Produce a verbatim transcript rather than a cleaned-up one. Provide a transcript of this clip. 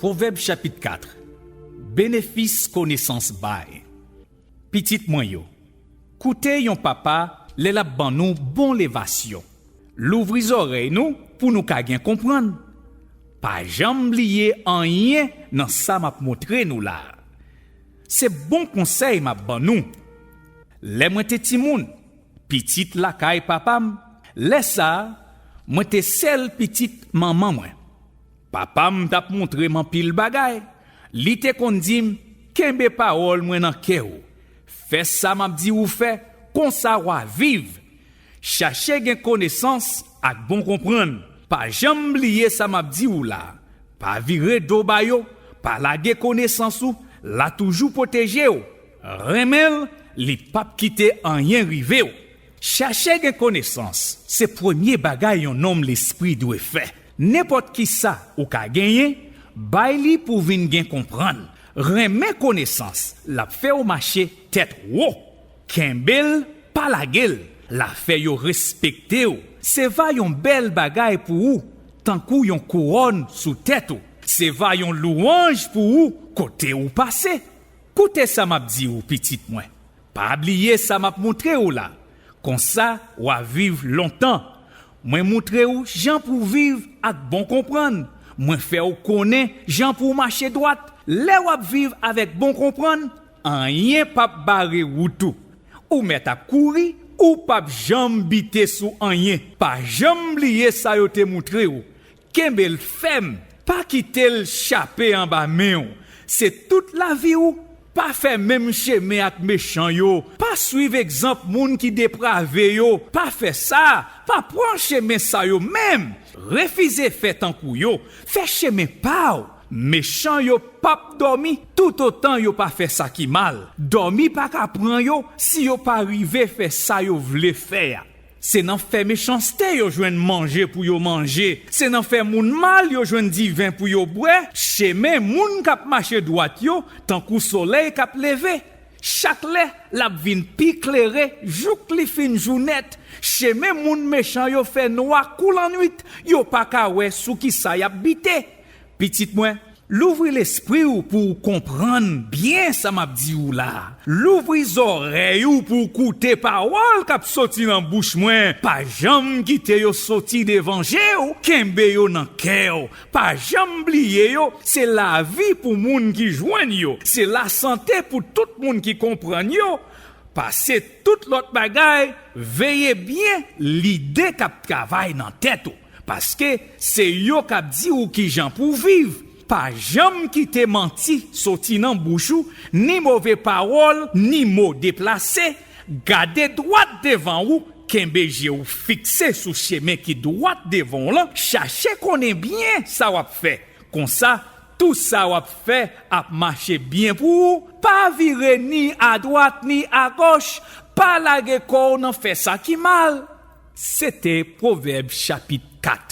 Pwovèb chapit kat. Benefis konesans bay. Pitit mwen yo, koute yon papa lè l ap ban nou bon levasyon. Louvri zòrèy nou pou nou ka gen konprann. Pa janm bliye anyen nan sa m ap montre nou la a. Se bon konsèy m ap ban nou. Lè mwen te timoun, pitit lakay papa m, lè sa a, mwen te sèl pitit manman mwen. Papa m t ap montre m anpil bagay. Li te konn di m, kenbe pawòl mwen nan kè w. Fè sa m ap di w fè, konsa w a viv. Chache gen konesans ak bon konprann. Pa janm bliye sa m ap di w la. Pa vire do ba yo, pa lage konesans ou, l a toujou pwoteje w. Renmen l, li p ap kite anyen rive w. Chache gen konesans, se premye bagay yon nonm lespri dwe fè. Nenpòt ki sa ou ka genyen, bay li pou w vin gen konprann. Renmen konesans, l ap fè w mache tèt wo. Kenbe l, pa lage l, l a fè yo respekte w. Se va yon bèl bagay pou ou, tankou yon kouwòn sou tèt ou. Se va yon louwanj pou ou kote ou pase. Koute sa m ap di w, pitit mwen. Pa bliye sa m ap montre w la. Konsa, w a viv lontan. Mwen montre w jan pou w viv ak bon konprann. Mwen fè w konnen jan pou w mache dwat. Lè w ap viv avèk bon konprann, anyen p ap bare wout ou. Ou mèt ap kouri, ou p ap janm bite sou anyen. Pa janm bliye sa yo te montre w. Kenbe l fèm, pa kite l chape anba men w. Se tout lavi w, pa fè menm chemen ak mechan yo. Pa swiv egzanp moun ki deprave yo. Pa fè sa, pa pran chemen sa yo menm. Refize fè tankou yo, fè chemen pa w. Mechan yo p ap dòmi toutotan yo pa fè sa ki mal. Dòmi pa ka pran yo si yo pa rive fè sa yo vle fè a. Se nan fè mechanste yo jwenn manje pou yo manje. Se nan fè moun mal yo jwenn diven pou yo bwè. Chemen moun k ap mache dwat yo tankou solèy k ap leve. Chak lè, l ap vin pi klere jouk li fin jou nèt. Chemen moun mechan yo fè nwa kou lannwit. Yo pa ka wè sou ki sa y ap bite. Pitit mwen, louvri lespri w pou w konprann byen sa m ap di w la. Louvri zòrèy ou pou w koute pawòl k ap soti nan bouch mwen. Pa janm kite yo soti devan je w, kenbe yo nan kè w. Pa janm bliye yo, se lavi pou moun ki jwenn yo. Se lasante pou tout moun ki konprann yo. Pase tout lòt bagay, veye byen lide k ap travay nan tèt ou. Paske se yo k ap di w kijan pou w viv. Pa janm kite manti soti nan bouch ou, ni move pawòl, ni mo deplase. Gade dwat devan ou, kenbe je w fikse sou chemen ki dwat devan w lan, chache konnen byen sa w ap fè. Konsa, tou sa w ap fè ap mache byen pou ou. Pa vire ni adwat ni agòch, pa lage kò w nan fè sa ki mal. Se te Pwovèb chapit kat.